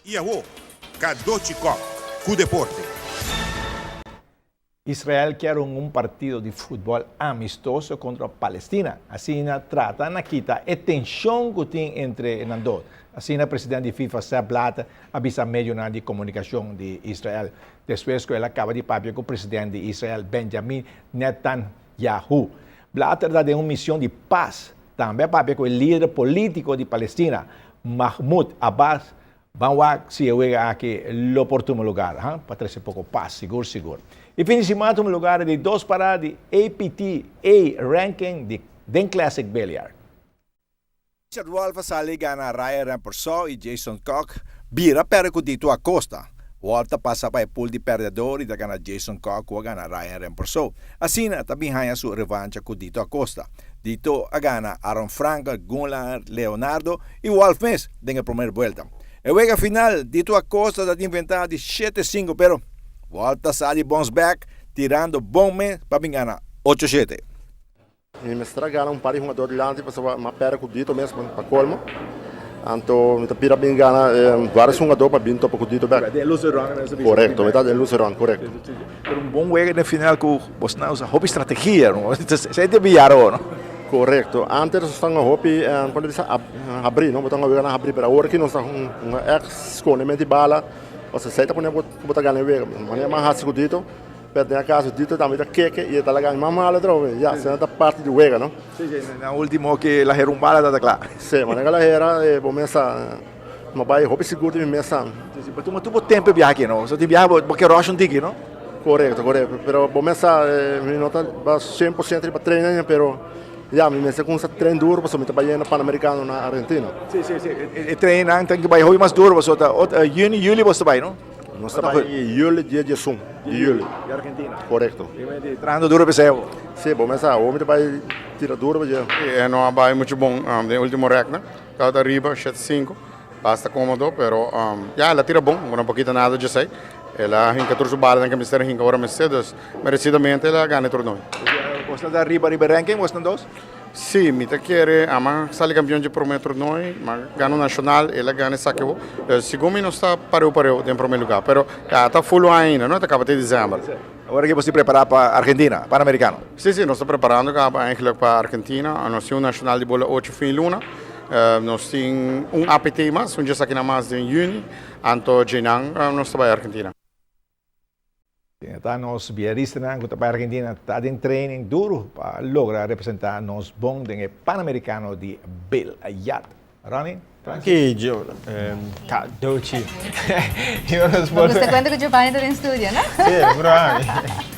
I awo, Cadochi Kock ku deporte. Israel kier un un partido di futbol amistoso contra Palestina. Asina trata na kita e tension cu tin entre nan dos. Asina president di FIFA Sepp Blatter a bisa medionan di comunicacion di Israel despues cu el a caba di papia cu president di Israel Benjamin Netanyahu. Blatter ta den un mision di paz. Tambe a papia cu e lider politico di Palestina, Mahmoud Abbas. Ban wak si e wega aki lo por tuma lugar, ha? Pa trece poco pas, sigur sigur. E fin di siman a tuma lugar e di dos parada di APTA Ranking di den Classic Billiard. Richard Wolff a sali gana Ryan Rampersaud y Jason Kock bira perde cu Dito Acosta. Wolff ta pasa pa e pool di perdedor y ta gana Jason Kock cu a gana Ryan Rampersaud. Asina ta bin haña su revancha cu Dito Acosta. Dito a gana Aaron Frankel, Gunnar Leonardo y Wolff mes den e primer buelta. E wega final, Dito Acosta ta tin ventaha di shete sinku pero Wolff ta sa di bons bek tirando bon mes pa bin gana ocho shete. Mi mester a gana un par di hungador dilanti pasobra mi a perde ku Dito mes pa colmo. Anto mi ta bira bin gana varios hungador pa bin topa ku Dito bek. Korekto, mi ta den loser round, korekto. Pero un bon wega den final ku bosnan usa hopi strategia, no? Esei ta billar awor, no? Korekto. Antes nos ta hunga hopi, kon ta bisa, habrí, no? Bo ta hunga weganan habrí, pero awor aki nos ta hunga ègt skonde menti bala, pasobra esei ta pone bo ku bo ta gana e wega. Manera mi a hasi ku Dito, pero den a kaso Dito tambe ta keke i e ta laga mi mas malo atrobe. Ya, esei ta parti di wega, no? Si, si. Na ultimo ke la hera un bala ta ta kla. Si, manera la hera bo mes sa. Mi bai hopi sigur di mi mes san. Si, si, pero tuma bo tempo e biaha aki, no? So tin biaha bo ke rush un tiki, no? Korekto, korekto. Pero bo mes sa, mi no ta ba 100% riba train ainda, pero ya, mi mester kumsa train duro pasobra mi ta bai yendo Panamericano na Argentina. Si, si, si. E trainnan tin ke bai hopi mas duro pasobra ta juni, juli bo ta bai, no? Nos ta bai juli dia diesun di juli. Di Argentina. Korekto. Trahando duro p'esei awor. Si, bo mes sa, awor mi ta bai tira duro pa dje. E no a bai muchu bon den ultimo reknan. Tabata riba shete sinku, basta komodo, pero ya el a tira bon, bo no por kita nada djesei. El a hinka tur su bala den ke mester hinka ora mester, dus meresidamente el a gana e torneo. Bos ta riba riba e ranking, bos ta dos? Si, mi ta kere, ama sali kampion dje prome torneo, mi a gana un nashonal, el a gana esaki awor. Dus segun mi nos ta pareu pareu den prome lugar, pero ya ta full ainda, no? Ta kaba te december. Awor aki bos tin prepara pa Argentina, Panamericano? Si, si, nos ta preparando caba eigenlijk pa Argentina. Nos tin un nacional di bola ocho fin luna. Nos tin un APT mas, un djesakinan mas den juni. Anto djenan nos ta bai Argentina. Ta nos biaristanan cu ta bai Argentina ta den training duro pa logra representa nos bon den e Panamericano di biljart. Ronnie, Frankie. Danki Gio, Cadochi. Bo gusta cuenta cu Giovanni ta den studio, no? Si, puro ami.